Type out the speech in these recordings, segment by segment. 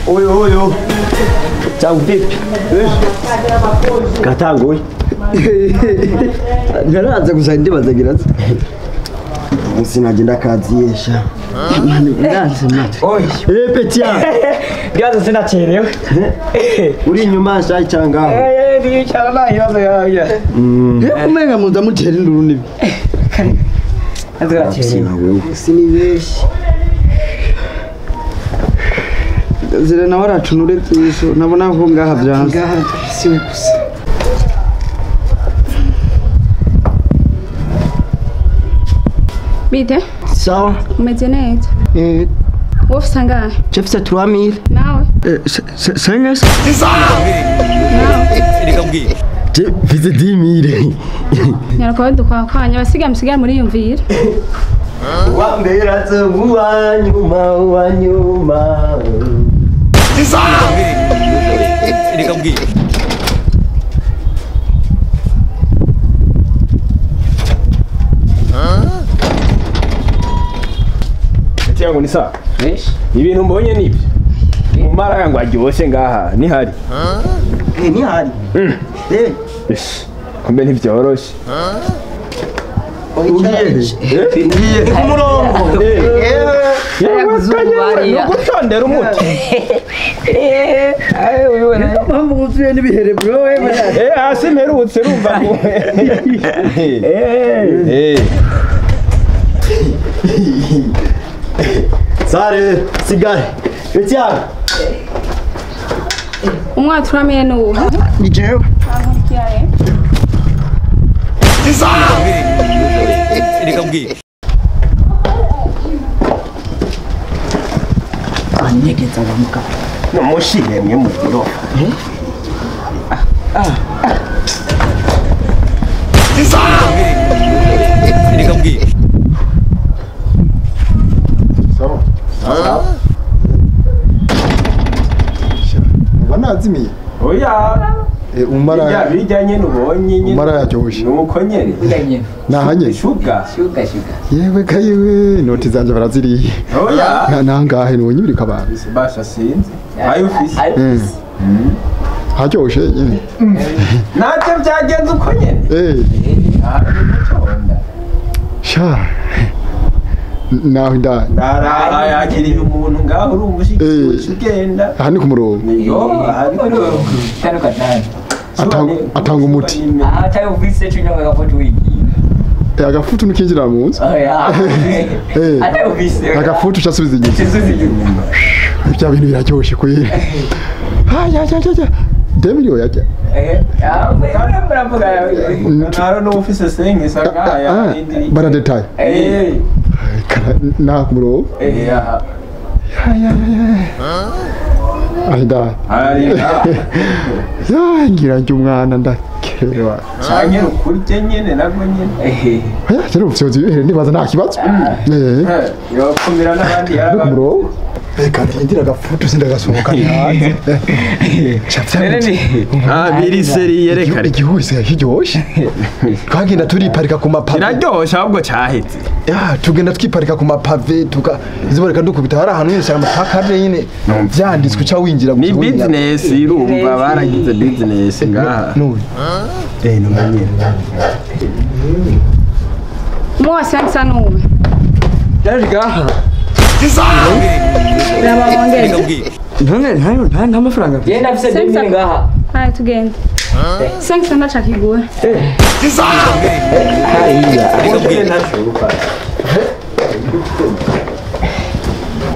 Oyo oyo. Cyangwa vipi? Gatanguye. Naraza gusa ndibaza giraza. Sinagenda kaziyesha. Mani biranze mani. Oy. Eh Petia. Ndibaza sinacerewe. Uri inyuma shayi cyangwa? Eh ndicara nta kibazo yawe. Umenga muza mutera induru nibi. Aziracerewe. Sinibeshi. Zire nawe aracunure byisho nabona ko ngaha byanze. Ngaha siwe gusa. Bite? Sawa. Umeze neza? Eh. Wowe ufise angahe? Je mfise 3000. Nawe? 5. Reka mbwira. Je mfise 10000. Nyarako dukwakwanya abasigaye musigaye muriyumvira. Wa mbere azoba nyuma wa nyuma. Reka mbwira. Yangu ni sawa. Ibintu mbonye nibyo. Mumara yangu aryoshye ngaha nihari. Eh nihari. Eh. Kumbe ntivyoroshe. Ugiye ku murongo. Eh. Gutondera umuti. Eh, ayo ubibona. Mpamvu wuzuye n'ibihere bro. Eh hasi mperutse urumva ngo. Eh. Eh. Sare, sigare. Petia. Umwa turamire nuwo. Ni jewe. Reka mbwira. Anyegeza bamuka. No mushire mwe mu biro. Reka mbwira. Sawa. Sawa. Banazimiye. Oya. Umara ya bijyanye n'ubonye nyine. Umara yaryoshe. Nuko nyene. Nahanye. Shuga. Shuga shuga. Yewe kayewe inoti zanje baraziriye. Oya. Nangahe nonyibirika abantu. Basha sinzi. Ayo ufise. Haryoshe nyene. Nacyo byagenze uko nyene. Eh. Sha. Naho nda. Ndara yakiriye umuntu ngaho urumva ushikigenda. Aha ni ku murongo. Yo, aha ni ku murongo. Atanga umuti. Ah, tayo ufise cyo agafutu wiki. Eh agafutu nukinjira mu nzu. Oya. Eh. Atayo ufise. Agafutu cyasubiza inyuma. Cyasubiza inyuma. Ibya bintu biraryoshe kuyi. Ha ya ya ya. Demilio yajya. Eh, ah, muravuga. Naro no ufise senge sanga ya indi. Baradetaye. Eh. Na ku murongo. Eh ya. Ya ya ya. Ahinda. Ahinda. Ya ngira njye umwana ndakerewa. Canke rukurye nyene nagwe nyene. Eh. Ya rero ufite ibihere nibaza nta kibazo. Eh. Yokumira n'abandi yaraba. Reka ndindira agafutu sindagasohoka hanze. Ah biri seri yerekare. Igihuse kiryoshe. Twagenda turiparika ku mapave. Kiraryoshe ahubwo cyahetse. Ya tugenda twiparika ku mapave tuka iziboreka dukubita hari ahantu nyine amapakare nyine byanditswe ca winjira gusa. Ni business irumva baragize business ngaha. Nuri. Eh numenye. Mwa sansa nuwe. Yaje gaha. Raba Reka mbwira. None nta nta mafaranga. Genda mfise 2000 ngaha. Haya tugende. 5 ndachakigura. Hariya. Reka mbwira.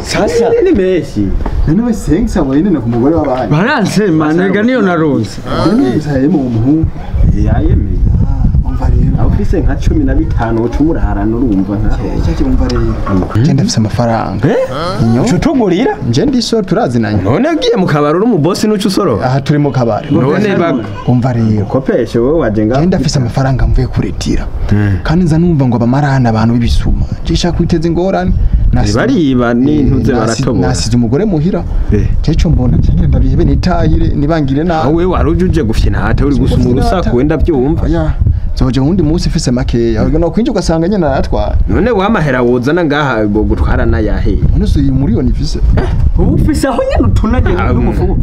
Sasa ni menshi. None we sensa wenyine ku mugore w'abandi. Baranse manega niyo naronse. None mu muhungu. Yayemeye. Umva rero. Aho ufise nka 15 ucumurarana urumva nkaho. Cyo umva rero. Nje ndafise amafaranga. Inyo. Utugurira? Nje ndisoro turazinanye. None ugiye mu kabari uri mu boss nuco usoro? Aha turi mu kabari. None umva rero. Kopeshe wowe waje ngaho. Nje ndafise amafaranga mvuye kuretira. Kandi nza numva ngo abamarana abantu b'ibisuma. Nje shaka kwiteza ingorane. Bariba n'intuze baratobora. Nasize umugore muhira. Cyo mbona cyangwa ndabihebe nitahire nibangire na. Wowe warujuje gufyina hata uri gusuma urusaku wenda byumva. Ya. Zoje wundi munsi mfise makeya. No kwinjira ugasanga nyene naratwara. None wamahera wozana ngaha bo gutwara nayahe. None se iyi miliyoni ifise. Ubu ufise aho nyene utunagiye n'umufuko.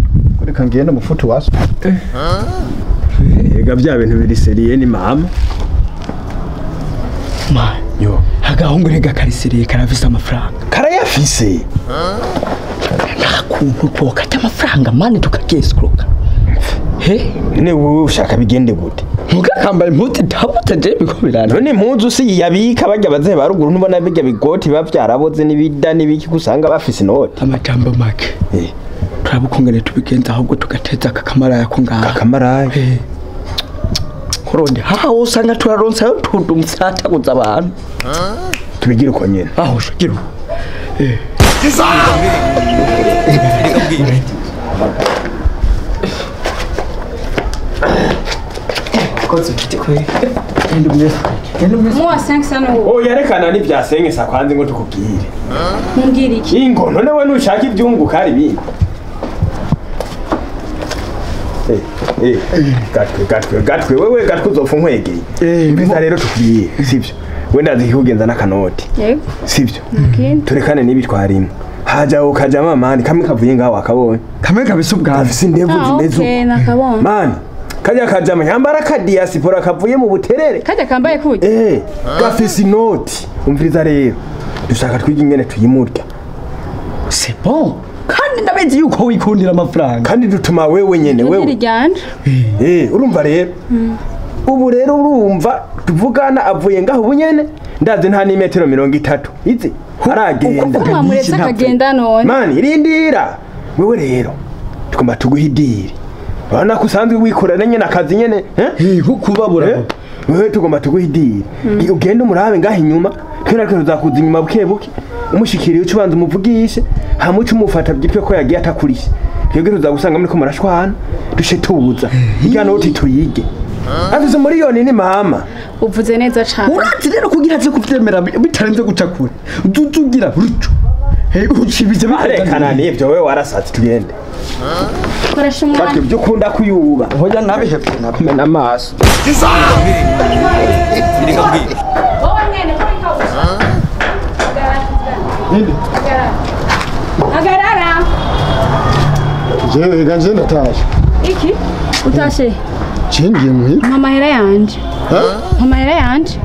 Reka ngende mufutu waso. Ega bya bintu biri seriye ni mama. Ma. Yo. Agahungu rega kariseriye karafise amafaranga. Karayafise. Nta kuntu twokata amafaranga mani tukageskuruka. He? None wowe ushaka bigende gute? Mugakambaye impuzu itabutse je biko birana. None impuzu si yabika barya bazehe baruguru ntubona bijya bigoti bavyaraboze n'ibida n'ibiki kusanga bafise inoti. Amajambo make. Turabukungene tubigenza ahubwo tugateza akakamara yako ngaha. Akamaraya. Kuronde haha usanga turaronsa tudumfyataguza abantu. Tubigira uko nyene. Aho shikiro. Muwa 500 ubu. Oya rekana n'ivyasenke sakwanze ngo tukubwire. Mumbwira iki? Ingo none we nushaka ivyunguka ari bindi. Gatwe gatwe wewe gatwe uzopfa nkwegeye. Biza rero tukubwiye sivyo. Wenda azi kugenza n'akanoti. Yego. Sivyo. Turekane n'ibi twarimo. Haja ukaja mama kamwe kavuye ngaho akabonye. Kamwe kabisa ubwa. Afise indevu zimeze uko. Nakabonye. Mani kajya kajama yambara ka diaspora kavuye mu buterere. Kajya kambaye kujya. Gafise inoti. Umviriza rero. Dushaka twiga ingene tuyimurya. C'est bon. Kandi ndabizi yuko wikundira amafaranga. Kandi dutuma wewe nyene wewe. Urumva rero. Ubu rero urumva tuvugana avuye ngaho ubunyene ndazi nta ni metero 30 izi aragenda. Uko wamuretse akagenda none. Mani rindira. Wewe rero tugomba tuguhidire. Urabona ko usanzwe wikorera nyene akazi nyene kubabura. Wewe tugomba tuguhidire. Ugende umurabe ngaho inyuma twe natwe tuzakuza inyuma buke buke. Umushikiriye uca ubanza umuvugishe hamwe uca umufata byitwe ko yagiye atakurishe. Twebwe tuzagusanga muri ko murashwana dushe tubuza. Irya noti tuyige. Afise miliyoni ni mama. Uvuze neza cyane. Urazi rero kugira aze kuvyemera bitarenze guca kure. Uzugira ruco. Ucibize barekana n'ivyo wewe warasatse tugende. Koresha umwanya. Batwe byo ukunda kuyuba. Hoya nabihevye nakumena amaso. Wowe nyene ko ikawusha. Hagarara. Jewe ganje ndatashe. Iki? Utashe? Cengiye muhira. Mama hera yanje. Mama hera yanje.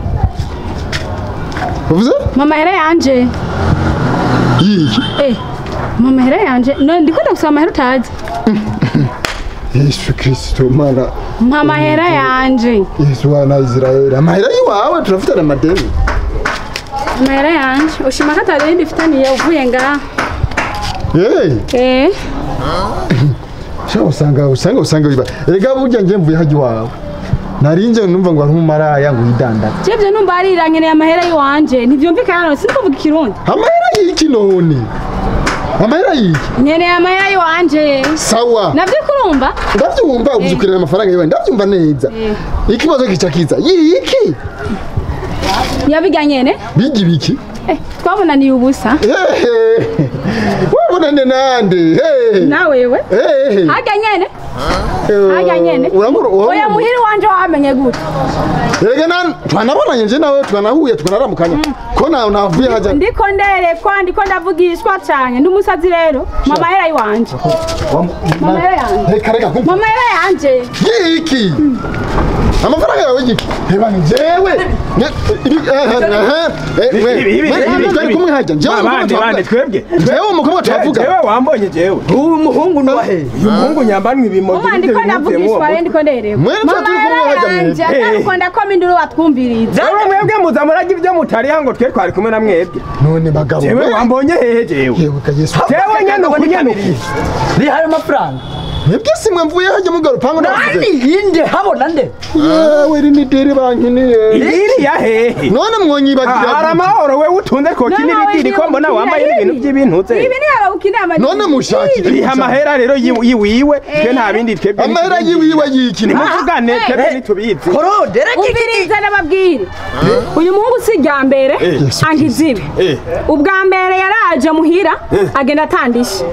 Uvuze? Mama hera yanje. Yiki? Mama hera yanje. No ndikunda gusaba amahera utazi. Yesu Kristo mana. Mama hera yanje. Yesu wana Israel. Amahera yiwawe turafitana amadeni. Amahera yanje. Ushima ko atari ndifitaniye uvuye ngaha. Sha usanga biba. Erega burya nje mvuye haji wawe. Narinje numva ngo ari umumaraya ngo yidandaza. Jevyo numva arira nkeneye amahera yiwanje. Ntivyumvikana none sinkuvuga ikirundi. Amahera yiki none? Amahera yiki? Nkeneye amahera yiwanje. Sawa. Navyo kurumva? Ndavyumva ubuzukurira amafaranga yiwe ndavyumva neza. Ikibazo kica kiza. Yiki? Yabiga nyene? Bigi biki? Twabonaniye ubusa. Wabonane nande? Na wewe? Haga nyene? Haga nyene? Oya muhiri wanje wamenye gute? Erega nan twanabonanye nje nawe twanahuye twanaramukanya. Ko nawe navuye haja. Ndiko nderekwa ndiko ndavugishwa cyane ndi umusazi rero. Mama hera yiwanje. Mama hera yanje. Reka reka. Mama hera yanje. Yiki. Amafaranga yawe yiki? Heba ni jewe. Ibi kumwe haja. Jewe twebwe. Jewe umukobwa twavuga. Jewe wambonye jewe. Uyu muhungu nuwahe? Uyu muhungu nyambanwe ibimogi. Mama ndiko ndavugishwa rero ndiko nderekwa. Mama hera yanje ariko ndakoma induru batwumviriza. Jewe mwebwe muza murajya ibyo mutari ngo twe twari kumwe na mwebwe. None bagabo. Jewe wambonye hehe jewe? Yewe ka Yesu. Jewe nyene ukunyanuka. Rihaye amafaranga. Mwebwe simwe mvuye hajya mu garupango Nani inde habona nde? Yewe iri ni diri bankiniye. Iri ya hehe? None mwonyibagira. Hari amahoro wewe utunze ko kinira idiri ko mbona wambaye ibintu by'ibintuze. Ibi ni abawukinira amajwi. None mushakire. Riha amahera rero yiwiwe twe nta bindi twebwe. Amahera yiwiwe yiki? Nimuvugane twebwe ntitubizi. Korode reka Umviriza nababwire. Uyu muhungu si irya mbere angizibe. Ubwa mbere yaraje muhira agenda atandisha.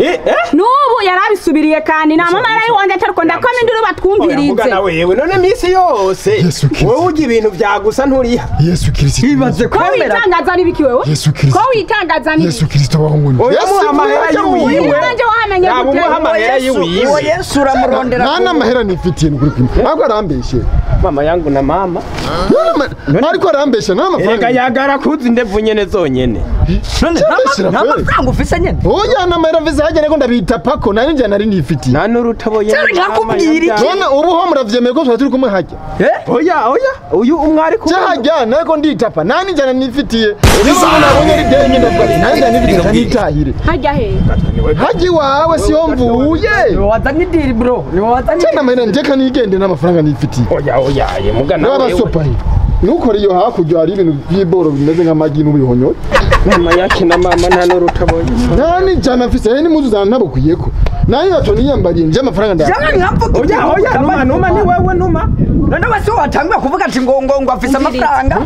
N'ubu yarabisubiriye kandi nta mama yari wanje atariko ndakoma induru batwumvirize. Nawe yewe none misi yose wowe ujya ibintu byagusa nturiha. Yesu Kristo. Ibaze ko witangaza nibiki wewe? Yesu Kristo. Ko witangaza nibiki? Yesu Kristo wahungu. Yesu amahera yiwiwe. Nanje wamenye gute? Amahera yiwiwe. Yesu uramurondera. Nana amahera nifitiye nukuri kwimwe. Ntabwo arambeshe. Mama yangu na mama. Ariko arambeshe nta mafaranga. Erega yagara kuzi ndevu nyene zonyene. None nta mafaranga ufise nyene. Oya na mahera mfise hajya nako ndabita pako nari nje nari nifitiye. Nta n'urutabo yene. Nakubwira iki? None ubu ho muravyemeye ko twari turi kumwe hajya. Oya oya uyu umwari kumwe. Hajya nako nditapa nani njana nifitiye. Niba nabonye ari deni nyine ndavuga nani njana nifitiye nitahire. Hajya he? Hajya iwawe siyo mvuye. Wazanye idiri bro. Ni wazanye. Cyane amahera njye kanigende n'amafaranga nifitiye. Oya oya ye mugana wewe. N'abasopaye. Nukora iyo hakurya hari ibintu by'iboro bimeze nk'amagi n'ubihonyo. Mama yake na mama nta n'urutabo. Nani njana mfise ni muzu zana ntabukuyeko. Nani bato niyambariye nje amafaranga ndaya. Oya oya numa numa ni wewe numa. None wese watanguye kuvuga ati ngo ngo ngo afise amafaranga.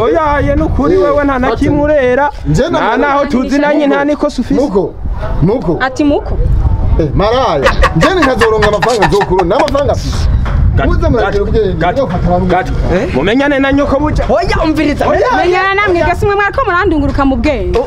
Oya ye nukuri wewe nta na kimwe urera. Nta naho tuzi nanye nta niko sufise. Muko muko. Ati muko. Maraya nje nkazoronga amafaranga nzokuro n'amafaranga afise. Muze muragira ubwenge. Mumenyane na nyoko buja. Oya umviriza. Menyana namwe gasi mwe mwariko murandunguruka mu bwenge.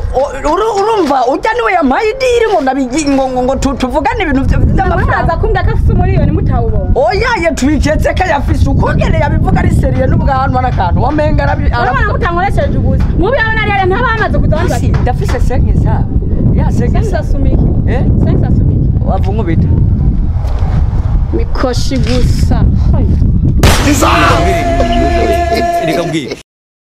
Urumva ujya niwe yampaye idiri ngo ndabigi ngo ngo tuvugane ibintu by'amafaranga. Muraza kumbwa ko afise umuriyoni mutawubonye. Oya ye twiketse ko yafise ukongere yabivuga ari seriye n'ubwanwa n'akantu wamenga arabi. Urabona mutankoresheje ubusa. Mubi abona rero ntabamaze kuza abandi. Ndafise senkisa. Ya senkisa sumiki. Senkisa sumiki. Wavunkubita. Mikoshi gusa. Reka mbwire.